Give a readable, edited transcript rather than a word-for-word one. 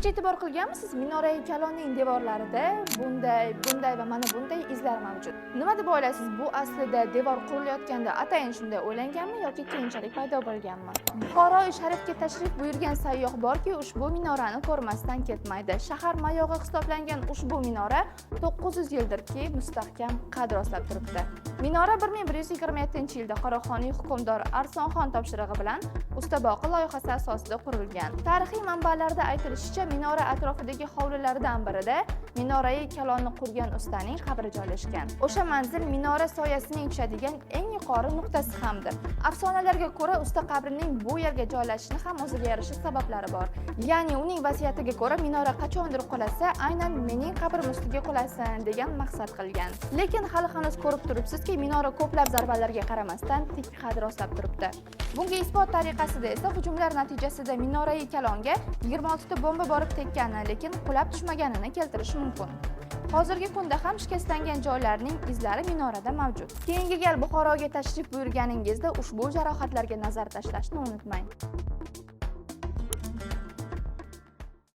Hech e'tibor qilganmisiz, minorai kalonning devorlarida bunday, bunday va mana bunday izlar mavjud. Nima deb o'ylaysiz, bu aslida devor qurilayotganda atayin shunday o'ylanganmi yoki keyinchalik paydo bo'lganmi? Buxoroi Sharifga tashrif buyurgan sayyoh borki, ushbu minorani ko'rmasdan ketmaydi. Shahar mayog'i hisoblangan ushbu minora 900 yildirki mustahkam qad rostlab turibdi. Minora 1127-yilda Qoraxoniy hukmdor Arsonxon topshirig'i bilan Ustaboqi loyihasi asosida qurilgan. Tarixiy manbalarda aytilishicha, minora atrofidagi hovlilardan birida minorai kalonni qurgan ustaning qabri joylashgan. O'sha manzil minora soyasining tushadigan eng yuqori nuqtasi hamdir. Afsonalarga ko'ra, usta qabrining bu yerga joylashishini ham o'ziga yarasha sabablari bor. Ya'ni uning vasiyatiga ko'ra, minora qachondir qulasa, aynan mening qabrim ustiga qulasin degan maqsad qilgan. Lekin hali hanuz ko'rib turibsizki, minora ko'plab zarbalarga qaramasdan tik qad rostlab turibdi. Bunga isbot tariqasida esa hujumlar natijasida minorai kalonga 26 ta bomba borib tekkani, lekin qulab tushmaganini keltirish mumkin. Hozirgi kunda ham shikastlangan joylarning izlari minorada mavjud. Keyingi gal Buxoroga tashrif buyurganingizda ushbu jarohatlarga nazar tashlashni unutmang.